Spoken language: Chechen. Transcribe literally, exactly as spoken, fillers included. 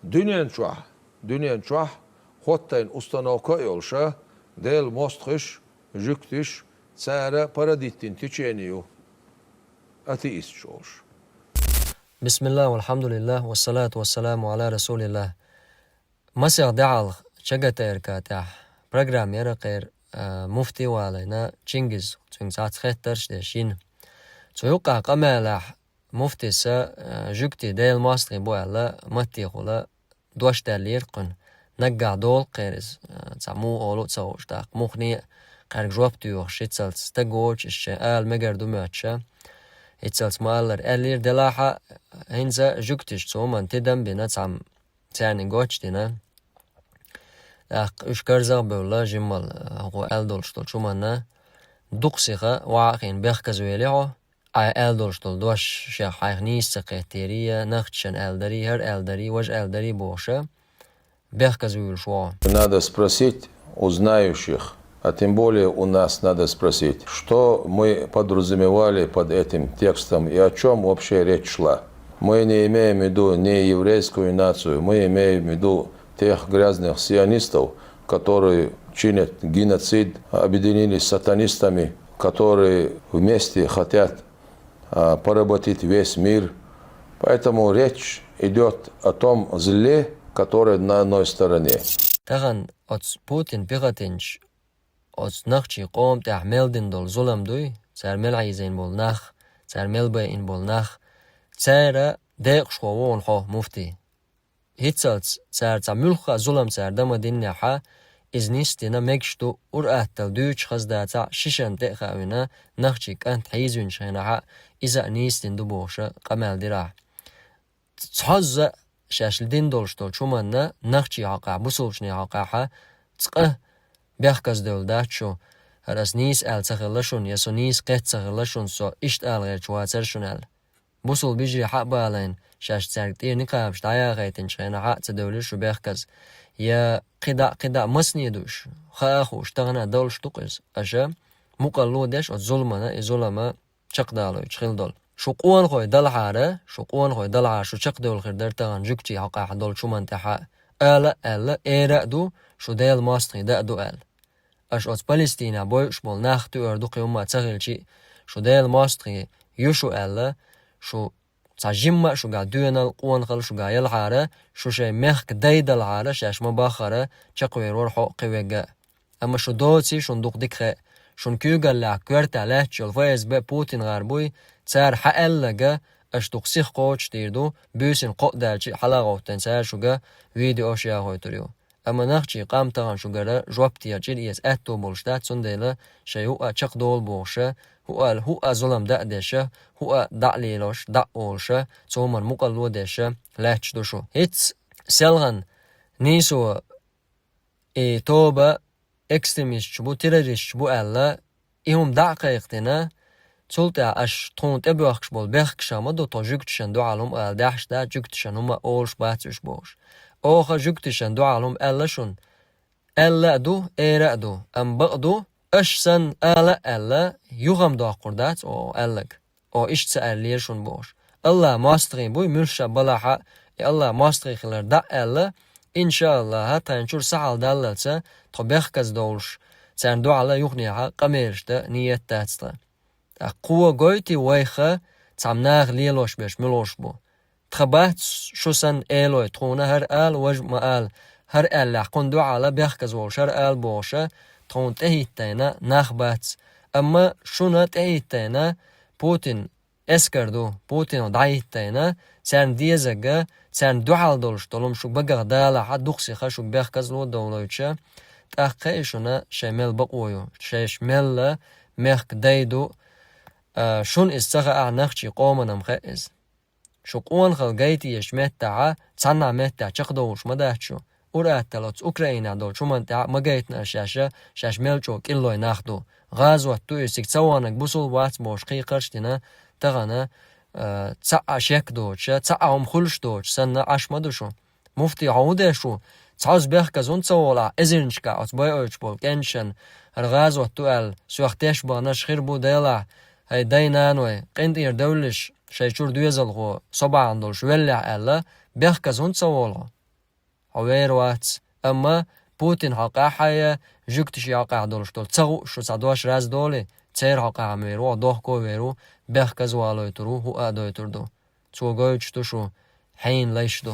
Дуьнен чохь, дуьнен чохь хӀоттийна установка а йолуша, Делан мостагӀаш, жуьгташ, цара парадиттина течени ю, атеисташ олуш. Бисмиллах, валхьамдулиллах, вассалату вассаламу ала расулиллах. Масех де хьалха ЧГТРК тӀехь программа яра кхера, а, муфти валийна Чингиз, цуьнга цхьацца хеттарш деш йина. Цу юккъехь къамелехь муфтиса, а, жуьгтий Делан мостагӀий бу аьлла, маттехула дош даьллера кхуьнан. Наггахь долу кхера иза, а, цхьа муха олу а ца хууш тӀаккха, муххале а кхаьрга жоп доьхуш, хӀинццалц стаг воцуш, иза шайн ала мегар ду моьттуш. ХӀинццалц ма-аллара, аьллера делахь а, хӀинца жуьгташа цу хӀуманна тидам а бина, цхьамма царниг гочдина. ТӀаккха уьш карзах а бевлла, жиммал, а, хӀокхо аьлла долуш долчу хӀуманна, дукха сиха ваха а хиъна бехказавели хьо, Ӏай аьлла долуш долу дош шех хьайх нийса ца кхеттера, я нахчашна аьлла дарий, хӀара аьлла дарий, важа аьлла дарий бохуша, бехказа вуьйлуш ву хьо. Надо спросить у знающих, а тем более у нас надо спросить, что мы подразумевали под этим текстом и о чём вообще речь шла. Мы не имеем в виду не еврейскую нацию, мы имеем в виду тех грязных сионистов, которые чинят геноцид, объединились с сатанистами, которые вместе хотят, а, поработить весь мир. Поэтому речь идёт о том зле, которое на одной стороне. Тахана оцу Путин пехотинчу оцу нахчий къоман тӀехь мел дина долу зулам дуй, цара мел хьийзийна болу нах, цара мел байина болу нах, цара декъашхо ву хьуна хьо, муфтий. ХӀинццалц цара цхьа муьлхха а зулам цара дан ма-диннехь, иза нисдина мегаш ду, ур-атталла дуьйцуш хаза дацахь а, шишан тӀе а хаавина, нахчий кӀант хьийзавинчу хенахь а, иза а нийса дина ду бохуша къамел дира ахь. Цхьозза а шаьш дина долуш долчу хӀуманна нахчий хьокъехь, бусулбанийн хьокъехь цкъа бехказа девлла дац шу, хӀара ас нийса аьлла ца хилла шуна, я со нийса кхетта ца хилла шуна, со иштта ала гӀерташ вацара шуна аьлла. Бусулба йижарий хьа а балийна, шаьш цаьрга тӀера никъабаш дӀаяхийтинчу хенахь а ца девлира шу бехказа. Я кхидӀа а, кхидӀа а масане ду уьш, хаа а хууш, тахана а долуш ду-кх иза. Аша мукъалла а деш оцу зуламана, и зулама чекхдалуьйтуш хилла долу. Шу къонахой далахьара, шу къонахой далахьара, шу чекхдевлла хир дара тахана жуьгтий хьокъехь долчу хӀуманна тӀехь а, ала а аьлла, эра а ду, шу Делан мостагӀий дан а ду аьлла. Аша оцу Палестинехь бойуш болу нах туьар ду кхин хӀумма ца хилчи а, шу Делан мостагӀий ю шу аьлла, шу цхьа жимма а шуьгахь доьналла, къонахалла шуьгахь ялахьара, шу шайн мехкан дай далахьара, шаьш ма-баххара, чекхвер вара хьо а, кхин верг а. Амма шу доций шуна дукха дика хаьа. Шуна куьйгаллехь коьртехь лаьтташ йолу ФСБ, Путин гӀар буй, цара хьан аьлларг аша дукха сиха кхочушдийр ду, буьйсанна кхоъ даьлча а хьалагӀовттина цара шуьга видеош яхойтур ю. Амма нахчий къам тахана шуьгара жоп дала чӀир эца аьтто болуш дац, цундела шайн хӀуъа чекхдолу бохуша, хӀуъа, хӀуъа зулам даа деша, хӀуъа дӀа а лелош, дӀа а олуша, цу хӀуманна мукъалла а деша лаьтташ ду шу. ХӀинцца селхана нийсо и тоба экстремисташ бу, террористаш бу аьлла, и хӀума дӀа а кхайкхина, цул тӀаьхьа аша тхуна тӀебоьхкуш болу бехкаш ма ду, тхо жуьгташна дуьхьал хӀума ала даьхьаш дац, жуьгташна хӀума олуш бац уьш бохуш. Оха жуьгташна дуьхьал хӀума аьлла шуна, аьлла а ду, эра а ду, амма бакъ ду, аша санна ала а аьлла, юха-м доккхур дац оха аьлларг. Оха иштта ца аьллера шуна бохуш. АллахӀ мостагӀий буй, муьлхха а балахь а, и АллахӀ мостагӀий хилар дӀа а аьлла, иншааллахӀ, тхайна чуьра сахьал даллалца, тхо бехказа довлуш, царна дуьхьал юханехьа къамелаш дан ниет дац тхан. ТӀаккха кхо гойтий вайх цхьамма наха лелош берш муьлхуш бу? Тхан бац шу санна элой тхуна хӀара ала, важа ма ала, хӀара аьллехь кхунна дуьхьал бехказа волуш хӀара ала бохуша, тхуна тӀехӀиттийна нах бац. Амма шуна тӀехӀиттийна Путин эскар ду, Путино дӀахӀиттийна, царна дезарг, царна дуьхьал долуш долу хӀума шу багах далахь а, дукха сиха шуьга бехказло а довлуьйтуша, тӀаккха кхин а шуна шайн мел бакъо ю, шайша мелла мехкан дай ду, а, шуна иза ца хаахь, нахчий къоманна-м хаьа иза. Шу къонахалла гайта езачу меттехь, цхьаннахьа меттехь чекхдовлуш ма дац шу. Ур-атталла оцу Украинехь долчу хӀуманна тӀехь а ма гайтина аша шаьш, шаьш мел чӀогӀа кӀиллой нах ду. ГӀазот ду иза, цига ца ваханарг бусулба вац бохуш кхайкхарш а дина, тахана, а, цхьа а шек доцуша, цхьа а хӀума хуьлуш доцуш санна Ӏаш ма ду шу. Муфтий, хьо хӀун деш ву? Цхьазза бехказа хӀунда ца волу ахь эзарнашкахь оцу байъуьйтуш болу кӀенташна, хӀара гӀазот ду аьлла, соьх теш баханарш хир бу делахь, хӀай дай-наной, къинтӀера девллаш, шайн чуьра доьзалхо со бахьана долуш веллехь аьлла, бехказа хӀунда ца волу хьо? хьо вер вац. Амма Путин хьокъехь а, жуьгташи хьокъехь долуш долу ца гӀу шу цхьа дош раз долий, церан хьокъехь ма вер ву, дохко вер ву, бехказа валойтур ву, хӀуъа а дойтур ду. Цо гойтуш ду шу, хьенан лайш ду.